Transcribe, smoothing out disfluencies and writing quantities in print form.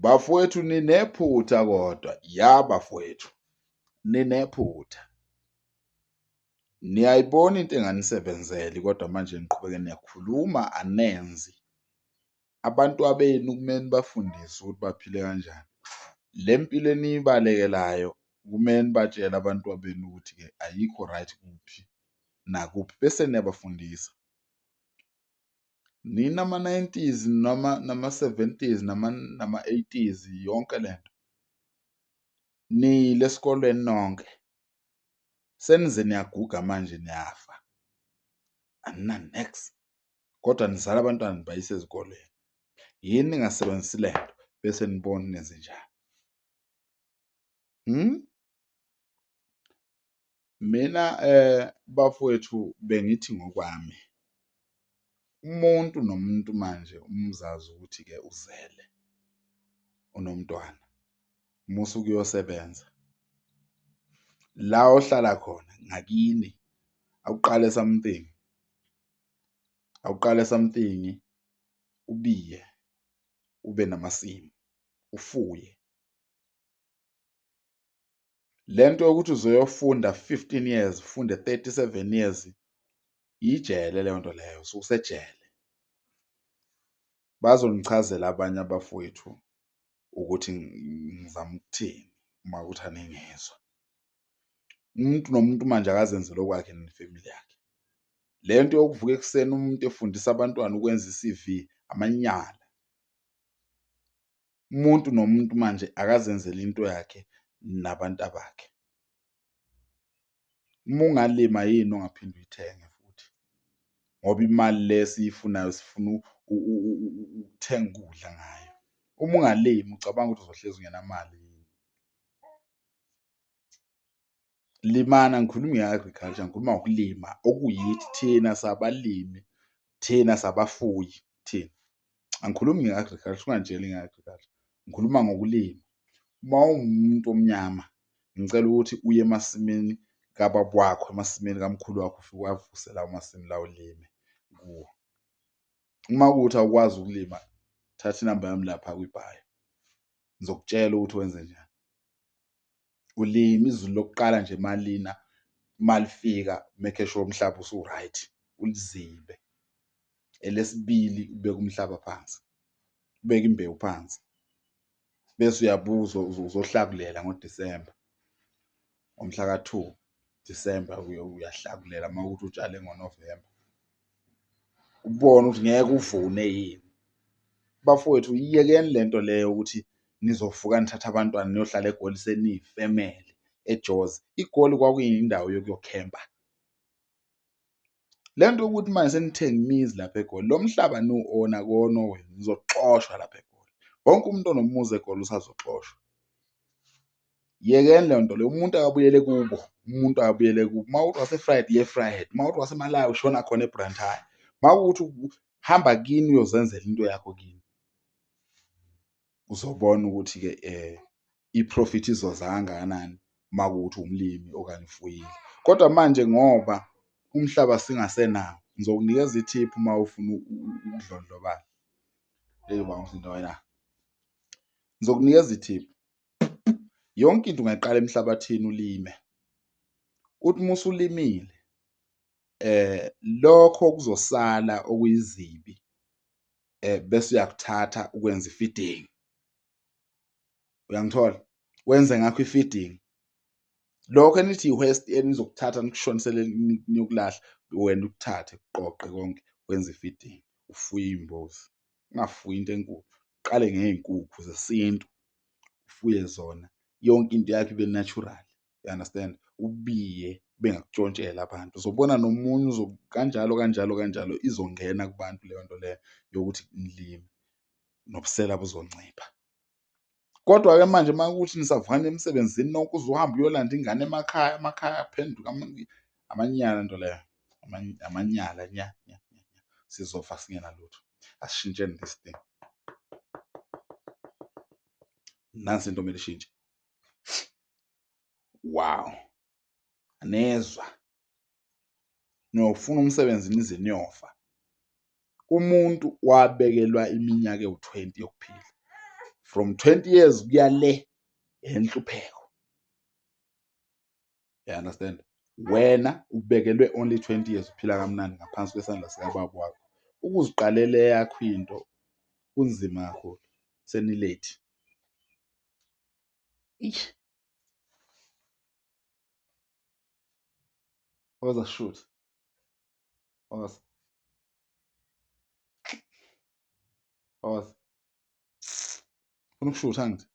Bafowethu ninephutha kodwa ya bafowethu ninephutha. Niyayibona into enganisebenzeli kodwa manje niqhubeke niyakhuluma anenzi. Abantwabenu kumele nibafundise ukuthi baphile kanjani. Le mpilo eniyibalekelayo kumele nibatshele abantwabenu ukuthi-ke ayikho right kuphi nakuphi bese niyabafundisa. Nina ama-nineties noma nama-seventies nama-eighties yonke lento niyile esikolweni nonke senize niyaguga manje niyafa anina nex kodwa nizala abantwana nibayise ezikoleni yini ningasebenzisi lento bese nibona nenze njani? Mina bafowethu bengithi ngokwami umuntu nomuntu manje umzazi ukuthi-ke uzele unomntwana musa ukuyosebenza la ohlala khona ngakini awuqale something, awuqale something ubiye ube namasimu ufuye. Lento yokuthi uzoyofunda 15 years ufunde 37 years ijele leyo nto leyo ususejele. Bazonichazela abanye abafowethu ukuthi ngizama ukuthini uma ukuthi aningizwa. Umuntu nomuntu manje akazenzele okwakhe nefamily yakhe. Le nto yokuvuka ekuseni umuntu efundisa abantwana ukwenza i-C_V amanyala. Umuntu nomuntu manje akazenzele into yakhe nabantu abakhe. Uma ungalima yini ongaphinde uyithenge futhi ngoba imali le esiyifunayo sifuna ukuthenga ukudla ngayo. Uma ungalimi ucabanga ukuthi uzohlezi ungenamali yini? Limani, angikhulumi nge-agriculture ngikhuluma ngokulima okuyithi thina sabalimi, thina sabafuyi thina. Angikhulumi nge-agriculture, ungangitsheli nge-agriculture, ngikhuluma ngokulima. Uma uwumuntu omnyama ngicela ukuthi uye emasimini kababa wakho, emasimini kamkhulu wakho ufike uwavuse lawo masimu lawo ulime kuwo. Uma kuwukuthi awukwazi ukulima, thatha inamba yami lapha kwi-bio ngizokutshela ukuthi wenze njani. Ulime izulu lokuqala nje malina malifika make sure umhlaba usu-right ulizibe. Elesibili ubeke umhlaba phansi, ubeke imbewu phansi bese uyabuza uzohlakulela ngoDisemba ngomhla ka-2 Disemba uyahlakulela uma kuwukuthi utshale ngoNovemba ubone ukuthi ngeke uvune yini. Bafowethu iyekeni lento leyo ukuthi nizovuka nithathe abantwana niyohlala eGoli seniyifemele eJozi. IGoli kwakuyindawo yokuyokhempa. Le nto yokuthi manje senithenga imizi lapha eGoli, lo mhlaba niwu-own-a akuwona owenu, nizoxoshwa lapha eGoli. Wonke umuntu onomuzi eGoli usazoxoshwa. Yekeni leyo nto leyo, umuntu akabuyele kubo, umuntu akabuyele kubo. Uma kuwukuthi wase-Vryheid, iya e-Vryheid, uma kuwukuthi waseMalawi ushona khona eBlantyre, uma kuwukuthi hamba kini uyozenzela into yakho kini. Uzobona ukuthi-ke i-profit izoza kangakanani uma kuwukuthi umlimi okanye ufuyile. Kodwa manje ngoba umhlaba singasenawo, ngizokunikeza ithiphu uma ufuna ukudlondlobala. Eyi ubaba umsindo wena. Ngizokunikeza ithiphu. Yonke into ungayiqala emhlabathini ulime. Uthi uma usulimile lokho kuzosala okuyizibi bese uyakuthatha ukwenza i-feeding. Uyangithola? Wenze ngakho i-feeding. Lokho enithi i-waste enizokuthatha nikushonisele niyokulahla wena ukuthathe kuqoqe konke wenze i-feeding ufuye iy'mbuzi. Ungafuyi into enkulu, uqale ngey'nkukhu zesintu ufuye zona yonke into yakho ibe natural, you understand? Ubiye bengakutshontshela abantu uzobona nomunye kanjalo kanjalo kanjalo izongena kubantu leyo nto leyo yokuthi nilime nobusela buzoncipha. Kodwa-ke manje uma kuwukuthi nisavukani emsebenzini nonke uze uhambe uyolanda ingane emakhaya, amakhaya aphenduke amanyala lento leyo, amanyala nya nya nya, sizofa singenalutho. Asishintsheni this thing. Nansi into okumele ishintshe. Wow, anezwa niyofuna umsebenzi nize niyofa. Umuntu wabekelwa iminyaka ewu-20 yokuphila. From 20 years kuya le enhlupheko, you understand? Wena ubekelwe only 20 years uphila kamnandi ngaphansi kwesandla sikababa wakho. Ukuziqalela eyakho into kunzima kakhulu, senilethi. Eish. Woza shoot. Woza. Woza. Ufuna ukushutha ngithi?